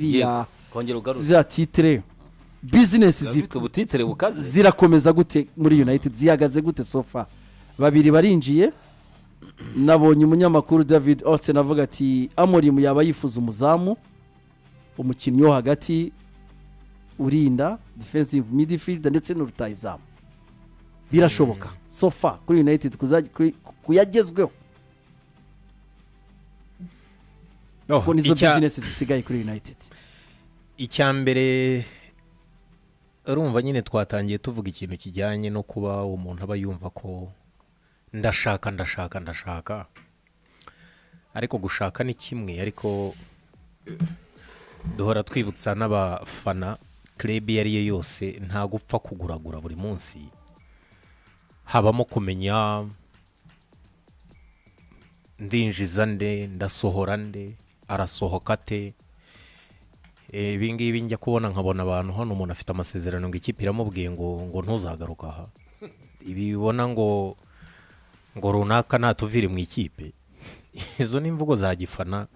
Iriya Kongera ugarure za titre business ufite ubutitire bukaze. Zirakomeza gute muri United? Zihagaze gute so far? Babiri barinjiye. Nabonye umunyamakuru David Ornstein avuga ati Amorim yaba yifuza umuzamu, umukinnyi wo hagati urinda, defensive midfield, ndetse n'urutayizamu. Birashoboka so far kuri United kuyagezweho? Oh, kuko nizo business zisigaye kuri United. Icya mbere, urumva nyine twatangiye tuvuga ikintu kijyanye no kuba umuntu aba yumva ko ndashaka, ndashaka, ndashaka, ariko gushaka ni kimwe, ariko duhora twibutsa n'abafana, club iyo ari yo yose nta gupfa kuguragura buri munsi. Habamo kumenya ndinjiza nde, ndasohora nde, arasohoka ate. Ibi ngibi njya kubona nkabona abantu hano, umuntu afite amasezerano ngo ikipe iramubwiye ngo ntuzagaruka aha, ibi bibona ngo runaka natuvire mu ikipe. Izo ni imvugo za gifana,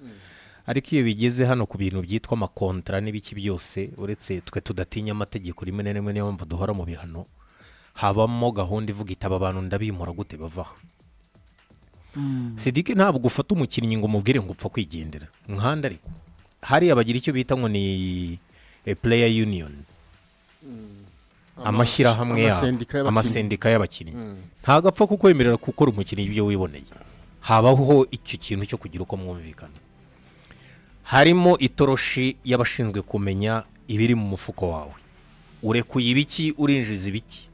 ariko iyo bigeze hano ku bintu byitwa amakontara n'ibiki byose, uretse twe tudatinya amategeko rimwe na rimwe, niyo mpamvu duhora mu bihano, habamo gahunda ivuga iti aba bantu ndabimura gute bavaho. Sidike, ntabwo ufata umukinnyi ngo umubwire ngo upfa kwigendera nkanda, ariko hariya bagira icyo bita ngo ni player union, amashyirahamwe yabo, amasendika y'abakinnyi. Amasendika y'abakinnyi ntabwo apfa kukwemerera gukora umukinnyi ibyo wiboneye. Habaho icyo kintu cyo kugira uko mwumvikana, harimo itoroshi y'abashinzwe kumenya ibiri mu mufuko wawe, urekuye ibiki, urinjiza ibiki.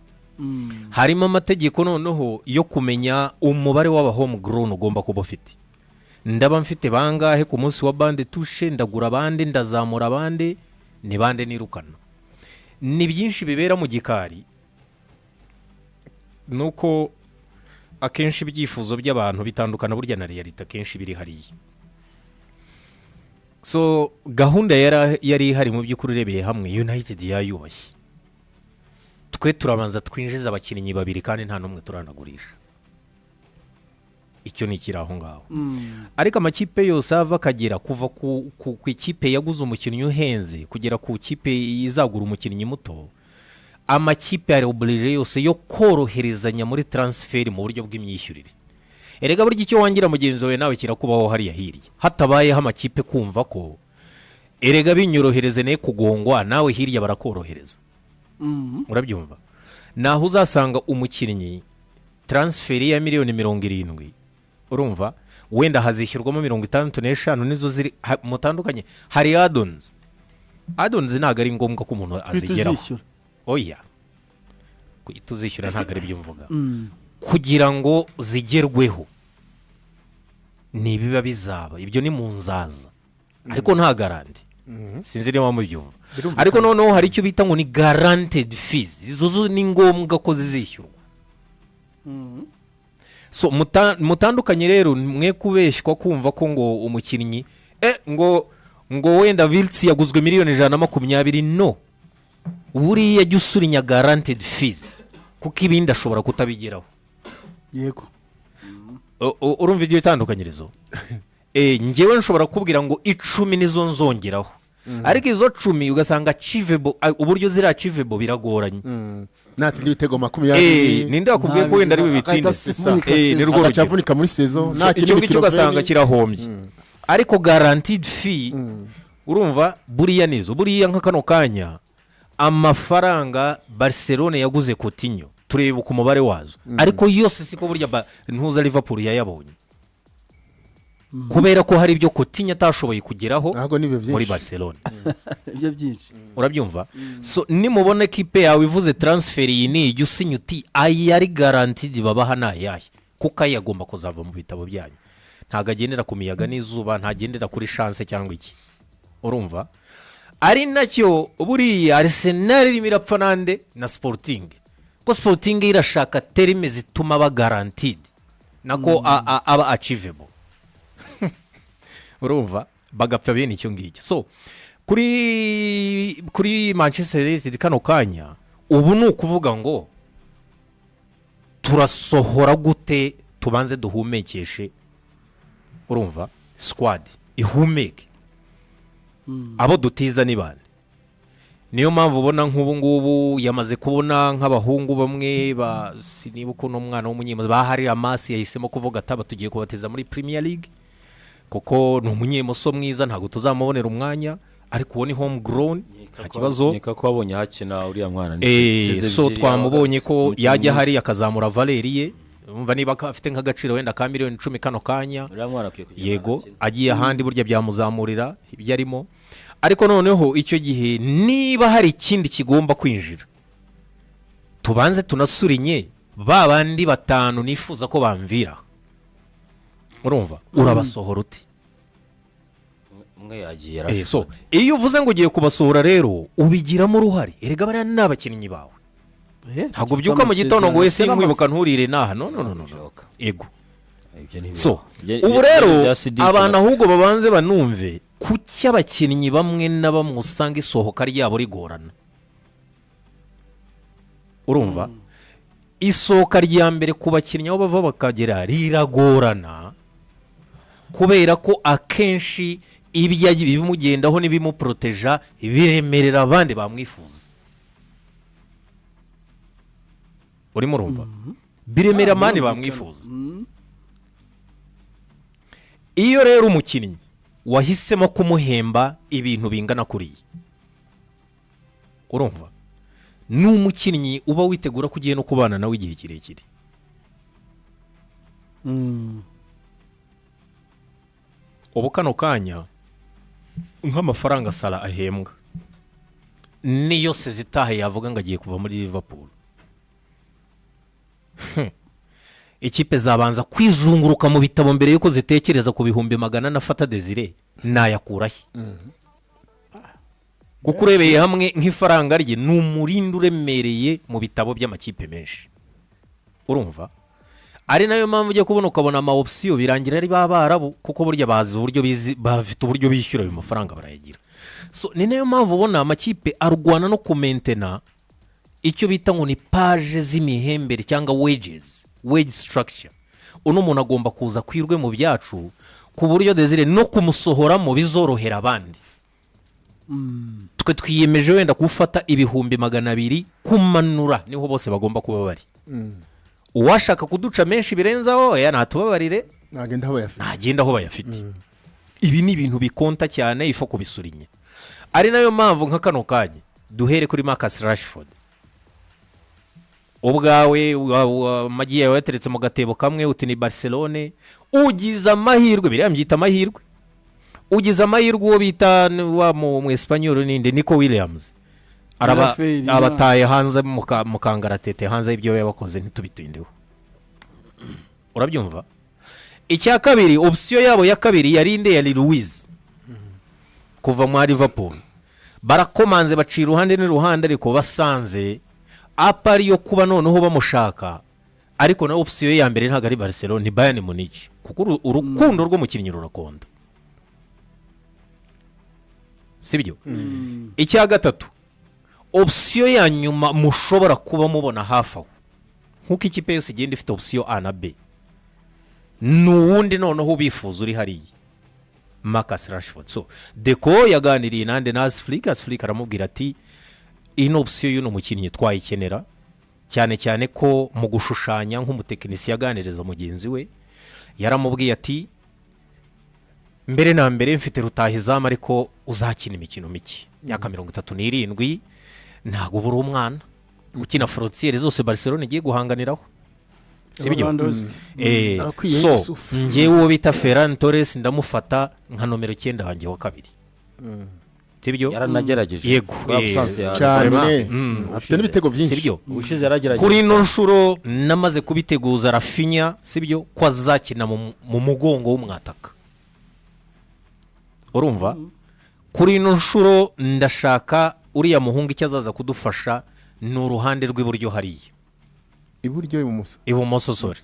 Harimo amategeko noneho yo kumenya umubare w'aba home grown ugomba kuba ufite. Ndaba mfite bangahe ku munsi wa banc de touche? Ndagura abandi, ndazamura abandi, ni bande nirukana? Ni byinshi bibera mu gikari, nuko akenshi ibyifuzo by'abantu bitandukana burya na réalité akenshi biri hariya. So gahunda yari ihari mu by'ukuri, urebeye hamwe, United yayubashye. Twe turabanza twinjiza abakinnyi babiri kandi nta n'umwe turanagurisha. Icyo ni ikiri aho ngaho. Ariko amakipe yose ava akagera, kuva ku ikipe yaguze umukinnyi uhenze kugera ku ikipe izagura umukinnyi muto, amakipe ya obligé yose yo koroherezanya muri transfer mu buryo bw'imyishyurire. Erega burya icyo wangira mugenzi wawe nawe kirakubaho hariya hirya. Hatabayeho amakipe kumva ko erega binyorohereze ne kugongwa, nawe hirya barakorohereza. Urabyumva, naho uzasanga umukinnyi transfer ya miliyoni 70, urumva wenda hazishyurwamo 65, nizo ziri mutandukanye. Hari add-ons. Add-ons ntabwo ari ngombwa ko umuntu azigeraho. Tuzishyura. Oya, tuzishyura ntabwo ari byo mvuga. Kugira ngo zigerweho ni ibiba bizaba, ibyo ni mu nzaza, ariko nta garantie. Sinzi niba mubyumva. Birumvikana. Ariko noneho hari icyo bita ngo ni guaranteed fees, izo zo ni ngombwa ko zizishyurwa. So mutandukanye rero, mwe kubeshywa kumva ko ngo umukinnyi ngo wenda Wirtz yaguzwe miliyoni 120. No buriya jya usurinya guaranteed fees, kuko ibindi ashobora kutabigeraho. Urumva iryo tandukanyirizo? Njyewe nshobora kukubwira ngo 10 nizo nzongeraho, ariko izo 10 ugasanga achievable, uburyo ziri achievable biragoranye. Natsinda ibitego 20. Ninde wakubwiye ko wenda ari bubitsinde? Agahita avunika Ni saison. rwo agaca rugero. avunika muri saison. So, icyo ngicyo ugasanga kirahombye, ariko guaranteed fee, urumva buriya nizo. Buriya nka kano kanya amafaranga Barcelone yaguze Coutinho, tureba ku mubare wazo, ariko yose siko burya ntuza Liverpool yayabonye, kubera ko hari ibyo Coutinho atashoboye kugeraho Ntabwo nibyo byinshi. muri Barcelone. Ibyo byinshi. Urabyumva? So nimubona ekipe yawe ivuze transfer iyi, ni ijya usinya uti aya ari guaranteed babaha ni ayahe, kuko aya agomba kuzava mu bitabo byanyu. Ntabwo agendera ku miyaga n'izuba, ntagendera kuri chance cyangwa iki. Urumva ari nacyo buriya Arsenal irimo irapfa nande na Sporting, ko Sporting irashaka termes zituma aba guaranteed, nako aba achievable. Urumva bagapfa bene icyo ngicyo. So kuri Manchester United kano kanya ubu ni ukuvuga ngo turasohora gute, tubanze duhumekeshe, urumva squad ihumeke. Abo dutiza ni bande? Niyo mpamvu ubona nk'ubu ngubu yamaze kubona nk'abahungu bamwe ba sinibuka uno mwana w'umunyemazi bahari Amasi yahisemo kuvuga ataba tugiye kubateza muri Premier League kuko ni umunyemoso mwiza, ntabwo tuzamubonera umwanya, ariko uwo ni home grown, nta kibazo. Nkeka ko wabonye hakina uriya mwana ni So twamubonye ko yajya hari akazamura Valerie, umva niba afite nk'agaciro wenda ka miliyoni 10 kano kanya, yego agiye ahandi burya byamuzamurira ibyo arimo. Ariko noneho icyo gihe niba hari ikindi kigomba kwinjira, tubanze tunasurinye ba bandi batanu nifuza ko bamvira. Urumva urabasohora uti umwe yagiye. So iyo uvuze ngo ugiye kubasohora rero ubigiramo uruhare, erega bariya ni abakinnyi bawe. Ntabwo byuka mu gitondo ngo wese nkwibuka nturire naha, no no no no. Ego. So ubu rero abantu ahubwo babanze banumve kuki abakinnyi bamwe na bamwe usanga isohoka ryabo rigorana. Urumva isohoka rya mbere ku bakinnyi aho bava bakagera riragorana, kubera ko akenshi ibyo bimugendaho n'ibimuproteja biremerera abandi bamwifuza. Urimo urumva biremera abandi bamwifuza. Iyo rero umukinnyi wahisemo kumuhemba ibintu bingana kuriya, urumva ni umukinnyi uba witegura ko ugiye no kubana nawe igihe kirekire. Ubu kano kanya nk'amafaranga Salah ahembwa niyo sezitahe yavuga ngo agiye kuva muri Liverpool, ikipe zabanza kwizunguruka mu bitabo mbere yuko zitekereza ku 400,000 afata Desire nayakurahe. Kuko urebeye hamwe nk'ifaranga rye ni umurindi uremereye mu bitabo by'amakipe menshi. Urumva ari nayo mpamvu ujya kubona ukabona ama option birangira ari babarabu, kuko burya bazi uburyo bizi, bafite uburyo bishyura ayo mafaranga barayagira. So ni nayo mpamvu ubona amakipe arwana no kumentena icyo bita ngo ni page z'imihembere cyangwa wages, wage structure. Uno muntu agomba kuza kwirwe mu byacu ku buryo Desire no kumusohoramo bizorohera abandi. Twe twiyemeje wenda gufata 200,000 kumanura, niho bose bagomba kuba bari. Uwashaka kuduca menshi birenzaho ya natubabarire, nagenda aho bayafite. Ibi ni ibintu bikonta cyane ifo kubisurinye. Ari nayo mpamvu nka kano kanya duhere kuri Marcus Rashford. Ubwawe amagiye yateretse mu gatebo kamwe uti ni Barcelone, ugize amahirwe, biriya mbyita amahirwe, ugize amahirwe uwo bita wa mu Espanyol ninde Nico Williams araba abataye hanze mu kangaratete hanze ibyo yabakoze ntitubitindeho. Urabyumva? Icya kabiri option yabo ya kabiri yari inde? Yari Luiz kuva mu Liverpool. Barakomanze bacira uruhande n'uruhande, ariko basanze apari yo kuba noneho bamushaka, ariko na option ya mbere ntago ari Barcelona, ni Bayern Munich, kuko urukundo rw'umukinnyi rurakonda. Sibyo? Icya gatatu option ya nyuma mushobora kuba mubona hafi aho, nkuko ikipe yose igenda ifite option A na B, nuwundi noneho bifuza uri hariya Marcus Rashford. So Deco yaganiriye nande na Flick, Flick aramubwira ati ino option y'uno mukinnyi twayikenera cyane cyane ko mu gushushanya nk'umutekinisiye aganiriza mugenzi we yaramubwiye ati mbere na mbere mfite rutahizamu ariko uzakina imikino mike, myaka 37 ntago ubura umwana ukina frontiere zose Barcelona igiye guhanganiraho. Sibyo? So ngewe uwo bita Ferran Torres ndamufata nka nomero 9 wanjye wa kabiri. Sibyo? Yaranagerageje. Yego. Cyane. Afite n'ibitego byinshi. Sibyo? Ubushize yaragerageje. Kuri ino nshuro namaze kubiteguza Rafinha, sibyo, ko azakina mu mugongo w'umwataka. Urumva? Kuri ino nshuro ndashaka uriya muhungu icyo azaza kudufasha ni uruhande rw'iburyo hariya. Iburyo ibumoso. Ibumoso sorry.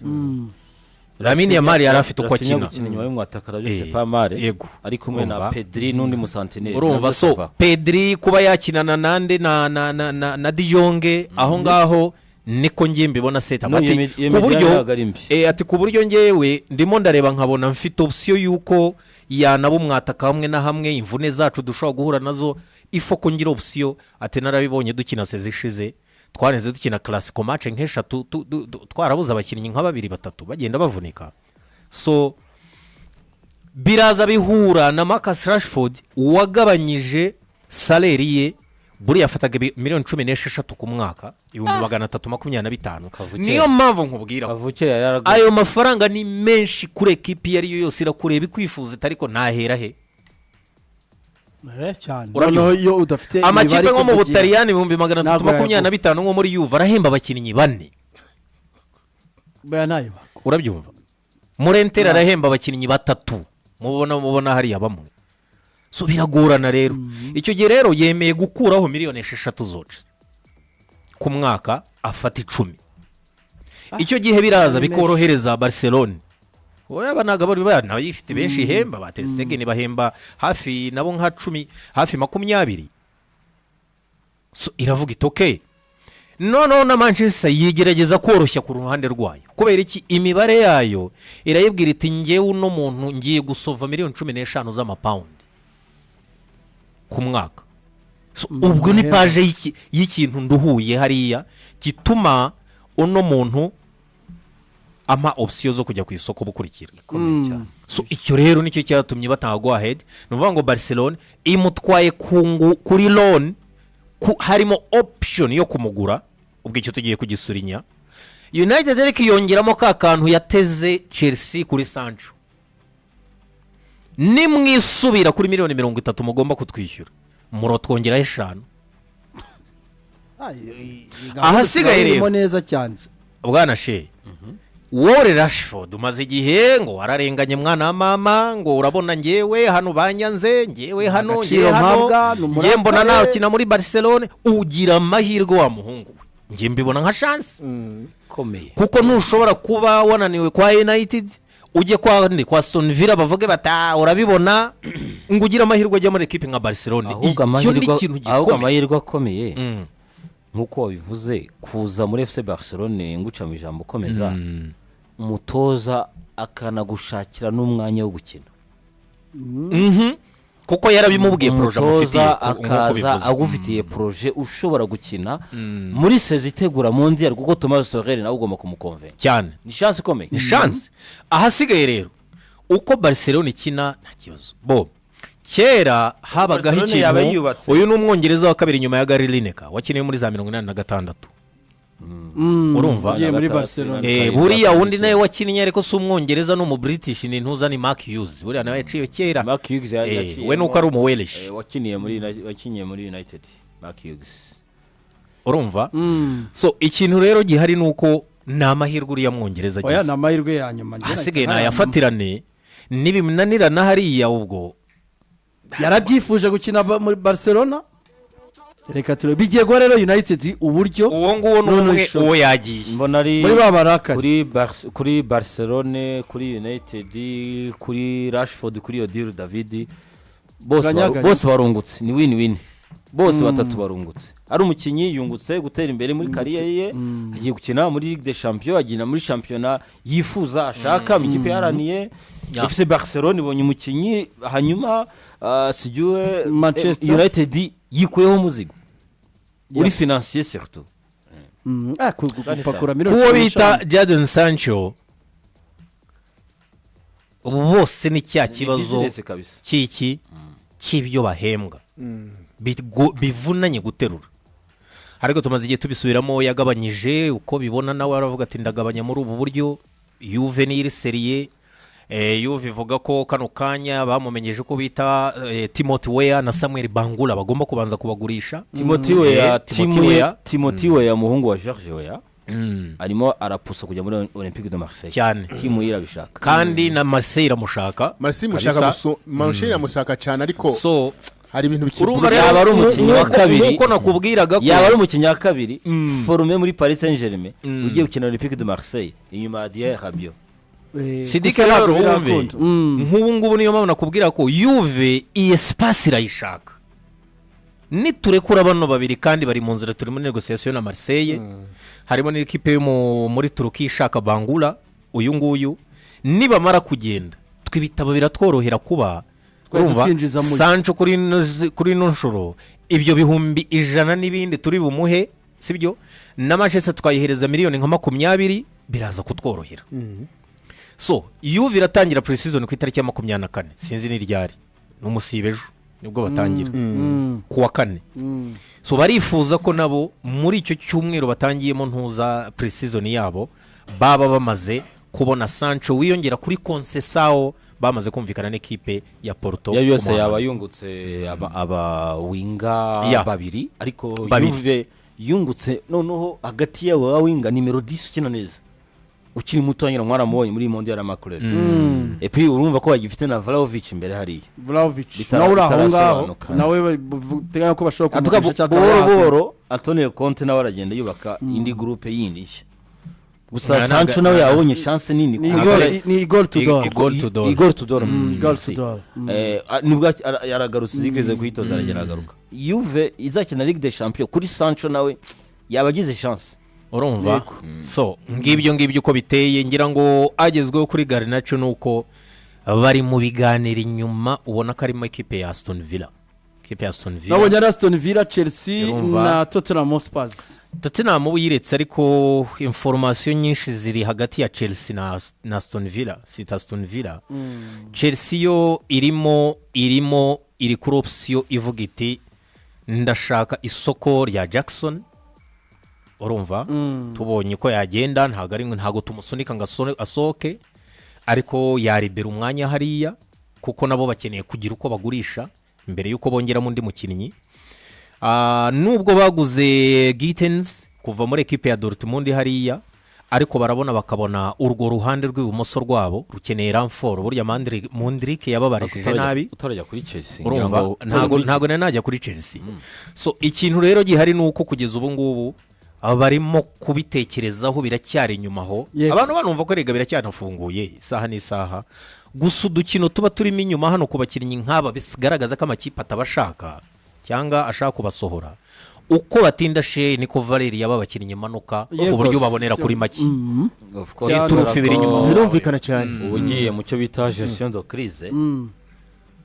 Lamine Yamal yari afite uko akina. Nyuma y'umwataka byose Pamare. Yego. Ari kumwe na Pedri n'undi musantineri. Urumva so Pedri kuba yakinana nande na na na na, na De Jong aho ngaho Niko ngiye mbibona seta. No, ati iyo ku mediane buryo ntabwo ari mbi. Ati ku buryo ngewe ndimo ndareba nkabona mfite option y'uko yanaba umwataka hamwe na hamwe, imvune zacu dushobora guhura nazo, ifoko ngira option. Ati narabibonye dukina saison ishize, twaneze dukina classico match nk'eshatu, twarabuze abakinnyi nka babiri batatu bagenda bavunika. So biraza bihura na Marcus Rashford wagabanyije salaire ye, buriya yafataga miliyoni 16 ku mwaka, 325,000. Kavukire. Niyo mpamvu nkubwira ko Kavukire yari yaragaye. Ayo mafaranga ni menshi kuri ekipi iyo ari yo yose, irakureba ikwifuza iti ariko ntahera he? Cyane. Urabyumva? Noneho iyo udafite Amakipe imibare nko mu ikuvugira. Butaliyani ibihumbi magana atatu Ntabwo makumyabiri na bitanu, nko muri Juve arahemba abakinnyi bane. Baya ntayo bako. Urabyumva, muri Inter arahemba abakinnyi batatu, mubona hariya bamwe. So biragorana rero. Icyo gihe rero yemeye gukuraho miliyoni 6 zoca ku mwaka, afata 10. Icyo gihe biraza ni menshi. bikorohereza Barcelone. Oya, aba ntabwo bari banayifite benshi ihemba, ba Ter Stegen bahemba hafi nabo nka 10, hafi 20. So iravuga iti okay. Noneho na Manchester yigerageza koroshya ku ruhande rwayo. Kubera iki? Imibare yayo irayibwira iti ngewe uno muntu ngiye gusova miliyoni 15 z'amapawundi ku mwaka. So, ubwo ni page y'ikintu nduhuye hariya gituma uno muntu ampa option zo kujya ku isoko bukurikira. Ikomeye cyane. So icyo rero nicyo cyatumye batanga go ahead. Ni ukuvuga ngo Barcelone imutwaye kuri loan, harimo option yo kumugura. Ubwo icyo tugiye kugisurinya, United ariko yongeramo ka kantu yateze Chelsea kuri Sancho: nimwisubira kuri miliyoni 30 mugomba kutwishyura, murotwongeraho 5. Ahasigaye rero. Irimo neza cyane. Bwana she, wowe Rashford umaze igihe ngo wararenganye, mwana wa mama, ngo urabona ngewe hano banyanze, ngewe hano Agaciro ngewe hano mpabwa, ni ngewe mbona umurakare. nakina muri Barcelone. Ugira amahirwe wa muhungu we, ngewe mbibona nka chance Ikomeye. kuko ntushobora kuba wananiwe kwa United, ujye kwa nde, kwa Aston Villa, bavuge bata urabibona, ngo ugire amahirwe ajya muri ekipe nka Barcelone. Ahubwo Icyo ni amahirwe, ikintu ahubwo gikomeye. Amahirwe akomeye, nk'uko wabivuze, kuza muri FC Barcelone, nguca mu ijambo ukomeza, umutoza akanagushakira n'umwanya wo gukina. Kuko yarabimubwiye, projet amufitiye Umutoza nk'uko akaza bivuze. agufitiye projet, ushobora gukina muri saison itegura mondial, kuko Thomas Tuchel nawe ugomba kumukonvenka. Cyane. Ni chance ikomeye. Ni chance. Ahasigaye rero, uko Barcelona ikina nta kibazo. Bo kera habagaho Barcelona yaba ikintu. yubatse. Uyu ni Umwongereza wa kabiri nyuma ya Gary Lineker wakiniye muri za 86, urumva? Ugiye muri Barcelona. Buriya wundi nawe wakinnye ariko si Umwongereza, ni Umubritish, ni ntuza, ni Mark Hughes, buriya nawe yaciye kera. Mark Hughes We nuko ari Umuwelish. Wakiniye muri United, Mark Hughes. Urumva, so ikintu rero gihari ni uko ni amahirwe uriya Mwongereza Oya, ni agize. amahirwe ya nyuma. Njye Ahasigaye nahita nayafatirane, nibinanirana hariya ubwo. Yarabyifuje gukina muri Barcelona. Reka turebe bigiye guha rero United uburyo. Uwo nguwo ni Noneho umwe ishoti. uwo yagiye. Mbona ari Muri ba barakari. Kuri Barcelone, kuri United, kuri Rashford, kuri iyo deal David, bose Ganyaganya. Bose barungutse, ni win win, bose batatu barungutse. Ari umukinnyi yungutse gutera imbere muri carrière ye, agiye gukina muri Ligue des Champions, agina muri shampiyona yifuza, ashaka mu ikipe yaharaniye. FC Barcelone ibonye umukinnyi, hanyuma sijuwe Manchester. United yikuyeho umuzigo uri financier surtout. Gupakura miliyoni Kuwo cumi bita n'eshanu. Jadon Sancho, ubu bose ni cya Ni kibazo business kabisa. cy'iki cy'ibyo bahembwa bivunanye guterura. Ariko tumaze igihe tubisubiramo, yagabanyije uko bibona, nawe aravuga ati ndagabanya muri ubu buryo. Juve niyo iri sérieux. Juve ivuga ko kano kanya bamumenyeje ko bita Timothy Weah na Samuel Bangura bagomba kubanza kubagurisha. Timothy Weah. Timothy Timu ye. Weah. Timothy Weah, muhungu wa George Weah, arimo arapusa kujya muri Olympique de Marseille. Cyane. Timu ye irabishaka. Kandi na Marseille iramushaka. Marseille mushaka. Kabisa. Marseille iramushaka cyane, ariko So hari ibintu urumva bikiri. rero, Yaba ari umukinnyi wa kabiri. nk'uko nakubwiraga ko Yaba ari umukinnyi wa kabiri formé muri Paris Saint-Germain ugiye gukina Olympique de Marseille inyuma ya Dier Rabiot. Sidike, Gusa rero ntabwo wumve, birakunda. Nk'ubu ngubu niyo mpamvu nakubwira ko Juve iyi espace irayishaka. Niturekura bano babiri kandi bari mu nzira, turi muri négociation na Marseille, harimo n'ikipe yo muri Turukiya ishaka Bangura uyu nguyu. Nibamara kugenda twe ibitabo biratworohera kuba Twahita urumva twinjiza muri- Sancho kuri ino nshuro ibyo 100,000 n'ibindi turi bumuhe, sibyo? Na Manchester twayihereza miliyoni nka 20, biraza kutworohera. So Juve iratangira pre-season ku itariki ya 24, sinzi ni ryari, ni umusibe ejo nibwo batangira ku wa kane. So barifuza ko nabo muri icyo cyumweru batangiyemo ntuza pre-season yabo baba bamaze kubona Sancho wiyongera kuri Conceição, bamaze kumvikana n'ikipe ya Porto Ya yose kumuhamagara. Yaba yungutse aba winger babiri, ariko Babiri. Juve yungutse noneho hagati yabo ba winger nimero 10 ukina neza ukiri muto, nyine mwaramubonye muri Mondial y'ama clubs. Et puis urumva ko bagifite na Vlahovic imbere hariya. Vlahovic nawe uri aho ngaho. Bitarasobanuka. Nawe bateganya ko bashobora Atuka kumugurisha cyangwa buhoro akaba buhoro Antonio Conte nawe aragenda yubaka indi groupe yindi nshya. Gusa Sancho nawe yabonye chance nini Ni kuko Igor, ni Igor Tudor. Igor Tudor. Igor Tudor. Igor Si. Tudor. Nibwo yaragarutse, zigeze kuyitoza, aragenda agaruka. Juve izakina Ligue des Champions, kuri Sancho nawe yaba agize chance. Urumva, so ngibyo ngibyo uko biteye. Ngira ngo agezweho kuri Garnacho ni uko bari mu biganiro inyuma, ubona ko arimo ekipe ya Aston Villa, ekipe ya Aston Villa. Nabonye ari Aston Villa, Chelsea Urumva. na Tottenham Hotspur. Tottenham ubu yiretse, ariko information nyinshi ziri hagati ya Chelsea na Aston Villa, sita Aston Villa. Chelsea yo irimo iri kuri option ivuga iti ndashaka isoko rya Jackson. Urumva, tubonye ko yagenda, ntabwo ari ntabwo tumusunika ngo asohoke, ariko yaribera umwanya hariya kuko nabo bakeneye kugira uko bagurisha mbere y'uko bongeramo undi mukinnyi. Nubwo baguze Gittens kuva muri ekipe ya Dortmund hariya, ariko barabona bakabona urwo ruhande rw'ibumoso rwabo rukeneye renfort. Burya Mudryk yababarishije nabi. Utarajya kuri Chelsea ngira Urumva, ntabwo nari najya kuri Chelsea. So ikintu rero gihari ni uko kugeza ubu ngubu barimo kubitekerezaho, biracyari inyuma aho. Abantu banumva ko rega biracyanafunguye isaha n'isaha. Gusa udukino tuba turimo inyuma hano ku bakinnyi nk'aba bigaragaza ko amakipe atabashaka cyangwa ashaka kubasohora. Uko batinda she niko valeur y'aba bakinnyi imanuka ku buryo babonera kuri make. Of course, Iturufu ibiri inyuma. Birumvikana cyane. Uba ugiye mu cyo bita gestion de crise,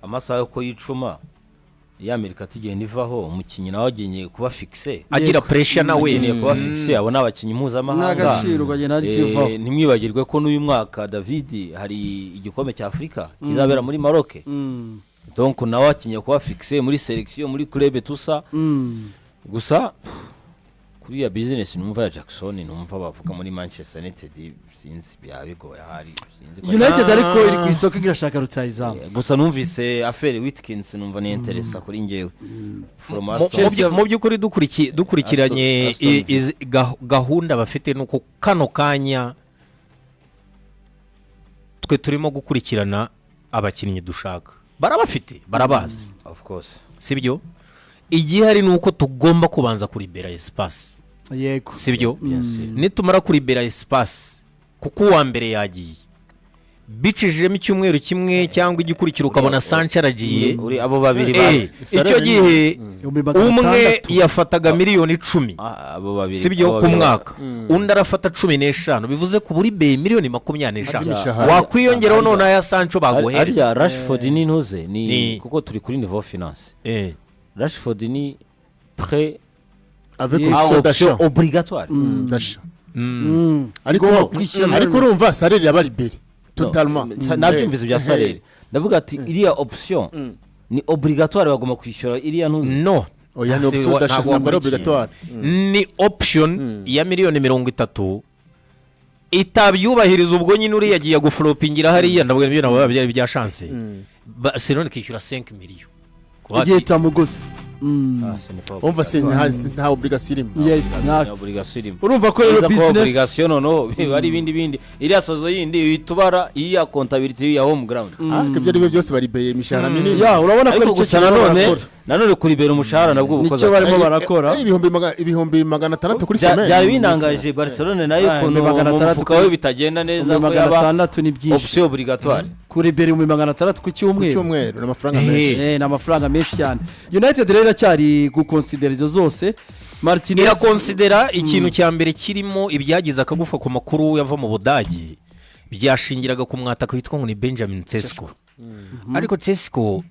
amasaha yo yicuma ya Amerika tugenda ivaho, umukinnyi nawe agiye kuba fixe, agira pressure nawe. Agiye kuba fixe, abo ni abakinnyi mpuzamahanga. N'agaciro ukagenda hari ikivaho. Ntimwibagirwe ko n'uyu mwaka David hari igikombe cya Afurika kizabera muri Maroc. Donc nawe akeneye kuba fixe muri sélection, muri club, tusa. Gusa kuri ya business numva ya Jackson, numva bavuga muri Manchester United, sinzi, byaba bigoye ahari, sinzi ko- United ariko iri ku isoko irashaka rutayizamu. Gusa numvise affaire Watkins, numva ni intéressant kuri njyewe. From Aston. Mu by'ukuri dukurikiranye Aston Villa. gahunda bafite ni uko kano kanya twe turimo gukurikirana abakinnyi dushaka, barabafite, barabazi. Of course. Sibyo? Igihari ni uko tugomba kubanza kuribera espace. Sibyo? Bien sûr. Nitumara kuribera espace, kuko uwa mbere yagiye bicishijemo icyumweru kimwe cyangwa igikurikira, ukabona Sancho aragiye. Uri abo babiri Icyo gihe ibihumbi umwe 600. yafataga miliyoni 10, Ah, abo babiri, sibyo, abo ku babiri mwaka, undi arafata 15, bivuze ku buri beye miliyoni 25. Imishahara. Wakwiyongeraho none aya Sancho baguhereza. Harya Rashford ni ntuze ni kuko turi kuri niveau finance. Rashford ni prêt avec à option option d'achat. obligatoire. D'achat, ariko Igomba kwishyura. Ariko urumva salaire yaba libéré totalement. Nabyumvise bya salaire, ndavuga ati iriya option ni obligatoire, bagomba kwishyura iriya ntuze. No. Oya, ni option d'achat, Ntabwo ntabwo ari wakurikiye. obligatoire. Ni option ya miliyoni 30, itabyubahiriza ubwo nyine uriya agiye guforopingira hariya. Ndavuga nibyo nabo byari bya chance, Barcelona ikishyura 5 miliyo. Igihe itamuguze. Ah, ce n'est pas Umva se, obligatoire. nta obligation irimo. Yes, Nta obligation irimo. Urumva ko rero Iza kuba business obligation noneho biba ari ibindi bindi, iriya saison yindi uhita ubara iya comptabilité ya home ground. Ariko ibyo ari byo byose baribeye imishahara minini. Ya, urabona ko Ariko aricyo gusa kintu nanone barakora. Nanone kuribera umushahara nabwo bukoze. Nicyo barimo barakora. 600,000 kuri semaine. Byari binangaje Barcelona nayo ukuntu mu mufuka we bitagenda neza ko yaba 600 ni byinshi. Option obligatoire. Kuribera 600 ku cyumweru. Ku cyumweru ni amafaranga menshi. Ni amafaranga menshi cyane. United rero iracyari gukonsidera izo zose. Martinez irakonsidera ikintu cya mbere kirimo ibyagize akagufa ku makuru yava mu Budage byashingiraga ku mwataka witwa ngo ni Benjamin Sesko. Ariko Sesko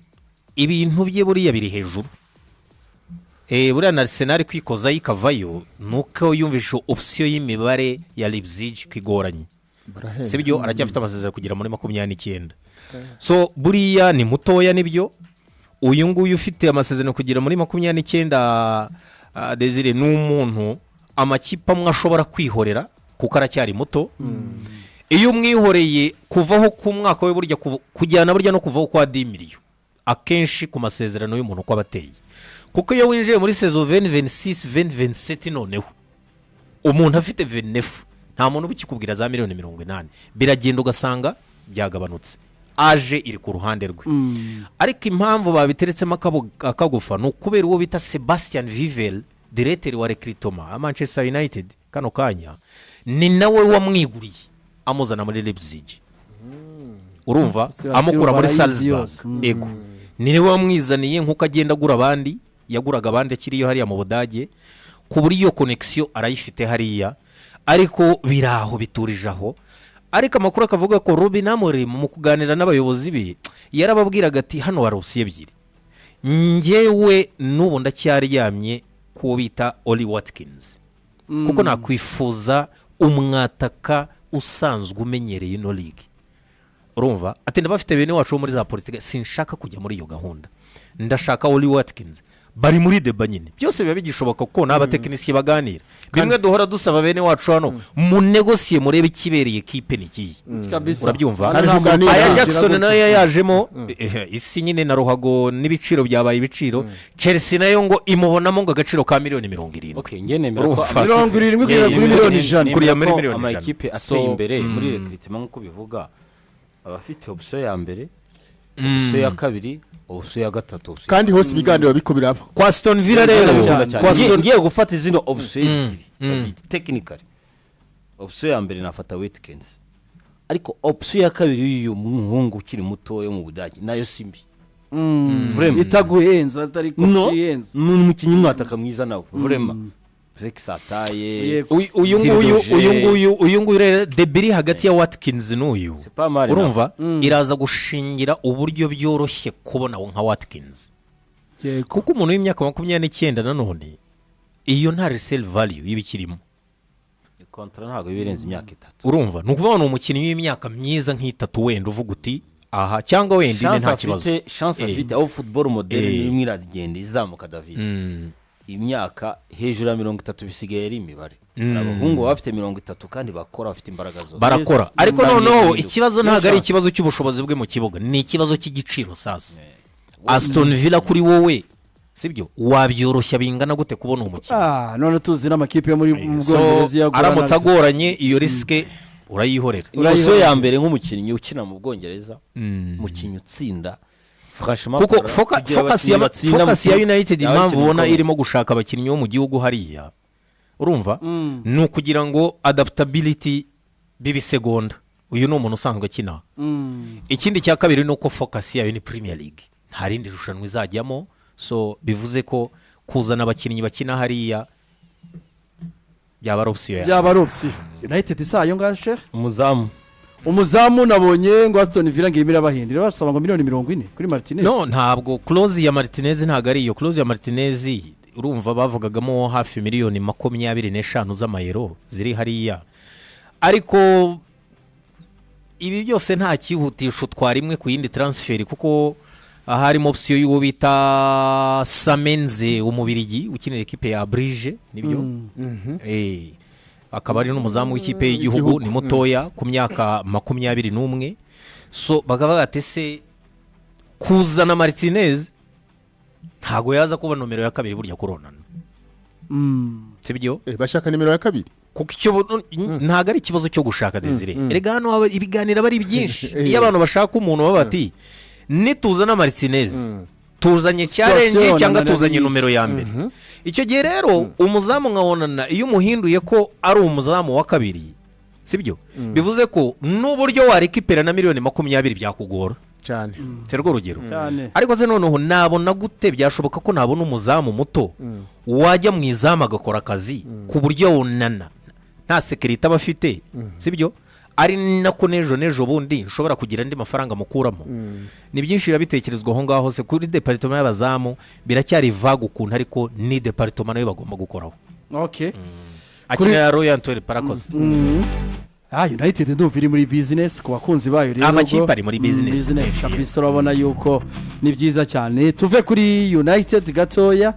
ibintu bye buriya biri hejuru. Buriya na Arsenal kwikoza yikavayo nuko yumvishe option y'imibare ya Leipzig kigoranye. Sibyo aracyafite amasezerano kugera muri 29. So buriya ni mutoya nibyo. Uyu nguyu ufite amasezerano kugera muri 29 Desire ni umuntu amakipe amwe ashobora kwihorera kuko aracyari muto. Iyo umwihoreye kuvaho ku mwaka we burya kujyana burya no kuvaho kwa 10 million akenshi ku masezerano y'umuntu uko abateye. Kuko iyo winjiye muri saison 2026 2027 noneho umuntu afite 29 nta muntu ubikikubwira za miliyoni 80 biragenda ugasanga byagabanutse. Aje iri ku ruhande rwe. Ariko impamvu babiteretsemo akagufa ni ukubera uwo bita Sebastian Vivel, directeur wa recrutement a Manchester United kano kanya, ni nawe wamwiguriye amuzana muri Leipzig. Urumva amukura muri Salzburg. Ego. Ni nawe wamwizaniye nkuko agenda agura abandi, yaguraga abandi akiriyo hariya mu Budage, ku buryo connection arayifite hariya, ariko biraho biturije aho. Ariko amakuru akavuga ko Ruben Amorim mu kuganira n'abayobozi be yarababwiraga ati hano hari option ebyiri, njyewe n'ubu ndacyaryamye kuwo bita Oli Watkins, kuko nakwifuza umwataka usanzwe umenyereye ino league. Urumva ati ndabafite bene wacu muri za politike, sinshaka kujya muri iyo gahunda, ndashaka Oli Watkins. Bari muri deba nyine byose biba bigishoboka kuko n'abatekinisiye baganira bimwe duhora dusaba bene wacu hano mu negosiye murebe ikibereye kipe nikiye. Urabyumva aya Jackson nayo yajemo isi nyine na ruhago n'ibiciro byabaye ibiciro. Chelsea nayo ngo imubonamo ngo agaciro ka miliyoni 70. Okay, nge nemera ko 70 kugera kuri miliyoni 100 kuri ya miliyoni 100 amakipe ateye imbere muri recruitment nkuko bivuga abafite option ya mbere, option ya kabiri, option ya gatatu kandi hose ibiganiro biko biraba. Kwa Aston Villa rero kwa Aston ngiye gufata izino option ebyiri technically. Option ya mbere nafata Watkins, ariko option ya kabiri y'uyu muhungu ukiri muto yo mu Budage nayo simbi. Vraiment itaguhenza atari ko siyenza. Ni umukinnyi mwataka mwiza nawe vraiment. Vexataye uyu nguyu rero debiri hagati ya Watkins n'uyu urumva iraza gushingira uburyo byoroshye kubona nka Watkins. Kuko umuntu w'imyaka 29 nanone iyo nta resale value y'ibikirimo. Kontra ntago birenze imyaka 3. Urumva ni ukuvuga ngo umukinnyi w'imyaka myiza nk'itatu wenda uvuga uti aha cyangwa wenda ine nta kibazo. Chance afite aho football model imwe iragenda izamuka David. Imyaka hejuru ya 30 bisigaye ari imibare. Abahungu bafite 30 kandi bakora bafite imbaraga zose barakora. Ariko noneho ikibazo ntago ari ikibazo cy'ubushobozi bwe mu kibuga, ni ikibazo cy'igiciro sasa. Aston Villa kuri wowe sibyo wabyoroshya bingana gute kubona umukinnyi? None tuzi n'amakipe yo muri Bwongereza yagorana. Aramutse agoranye iyo riske urayihorera. Option ya mbere nk'umukinnyi ukina mu Bwongereza, umukinnyi utsinda kuko focus ya United impamvu ubona irimo gushaka abakinnyi bo mu gihugu hariya urumva ni ukugira ngo adaptability bibisegonda. Uyu ni umuntu usanzwe akina. Ikindi cya kabiri ni uko focus yayo ni Premier League, nta rindi rushanwa izajyamo. So bivuze ko kuzana abakinnyi bakina hariya byaba option. Byaba option. United isayo ngashe umuzamu nabonye ngo Aston Villa ngimira abahindira basaba ngo miliyoni 40 kuri Martinez. No ntabwo close ya Martinez ntago ari iyo close ya Martinez. Urumva bavugagamo hafi miliyoni 25 z'amayero ziri hariya. Ariko ibi byose nta cyihutisha utwara imwe ku yindi transfer kuko harimo option y'uwo bita Samenze umubirigi ukinira equipe ya Brige nibyo. Akaba ari n'umuzamu w'ikipe y'igihugu, ni mutoya ku myaka 21. So bakaba batese kuzana Martinez ntago yaza kuba nomero ya kabiri burya koronana. Sibyo? Bashaka nimero ya kabiri kuko icyo ntago ari ikibazo cyo gushaka Desire. Erega hano ibiganiro bari byinshi. Iyo abantu bashaka umuntu baba bati nituzana Martinez Tuzanye challenge Situation cyangwa Onana tuzanye ni- nomero ya mbere. Icyo gihe rero umuzamu nka Onana, iyo umuhinduye ko ari umuzamu wa kabiri, sibyo? Bivuze ko n'uburyo warekipera na miliyoni 20 byakugora. Cyane. Terwa urugero. Cyane. Ariko se noneho nabona gute, byashoboka ko nabona umuzamu muto wajya mu izamu agakora akazi ku buryo Onana nta sécurité aba afite, sibyo? Ari nako n'ejo n'ejo bundi nshobora kugira andi mafaranga mukuramo. Ni byinshi biba bitekerezwa aho ngaho se kuri département y'abazamu. Biracyari vague ukuntu, ariko ni département nayo bagomba gukoraho. Akinira Royal Antwerp, arakoze. United ndumva iri muri business ku bakunzi bayo rero. Amakipe ubwo- ari muri business. Business kabisa, urabona yuko ni byiza cyane. Tuve kuri United gatoya.